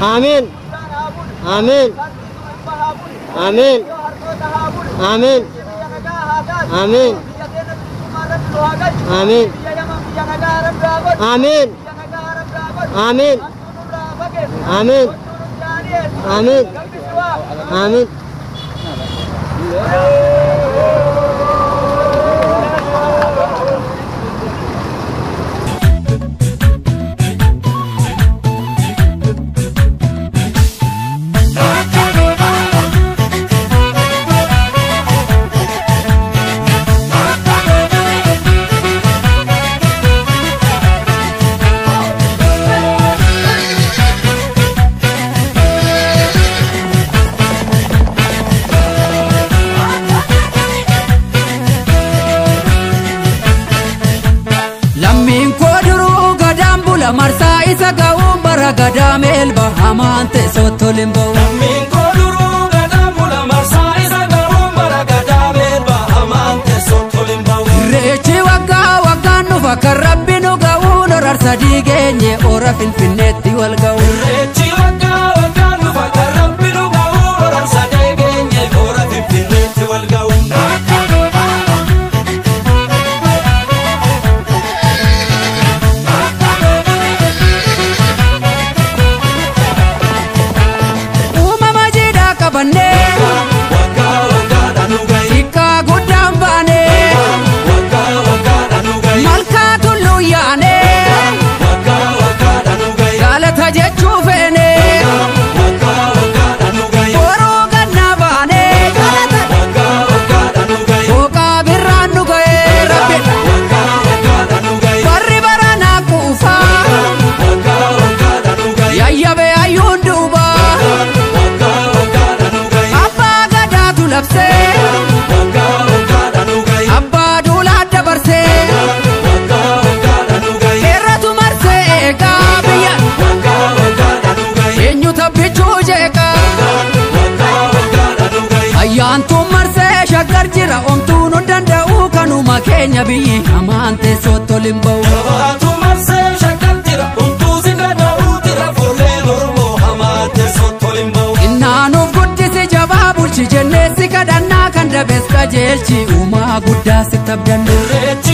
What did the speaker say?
Amin. Amin. Amin. Amin. Amin. Amin. Amin. Amin. Amin. Amin. Amin. Marsaa isa ga'uun bara gadaa meelba hamaan teessoo toliin ba'u. Lammiin koo duruu gadaan bula marsaa isa ga'uun bara gadaa meelba hamaan teessoo toliin ba'u. Irreechi waggaa waggaan dhufa kan rabbi nu ga'uun horarsa diigeenye ora Finfinneetti wal ga'u. Irreechi waggaa waggaan dhufa kan rabbi nu ga'uun horarsa diigeenye ora Finfinneetti wal ga'u. Xiqqaa guddaan baane malkaa tulluu yaane galata jechuu feene boruu gannaa baane booqaa birraan nu ga'ee rabbi barri baranaa kuufaa yayyabee hayyuun duubaa. Abbaa duulaa dabarsee heeratu marsee eegaa biyya eenyu tabbichuu jeeqaa ayyaantuun marsee shaggar jira omtuun hin danda'u kanuma keenya biyyi hamaan teessoo toliin ba'u. Jabaatu marsee shaggar jira omtuu si danda'u jira fuulleen Oromoo hamaan teessoo toliin ba'u. Innaanuuf guddisi jabaa bulchi jennee si kadhannaa kan dabees qajeelchi uumaa guddaa si tabdanne. Irreechi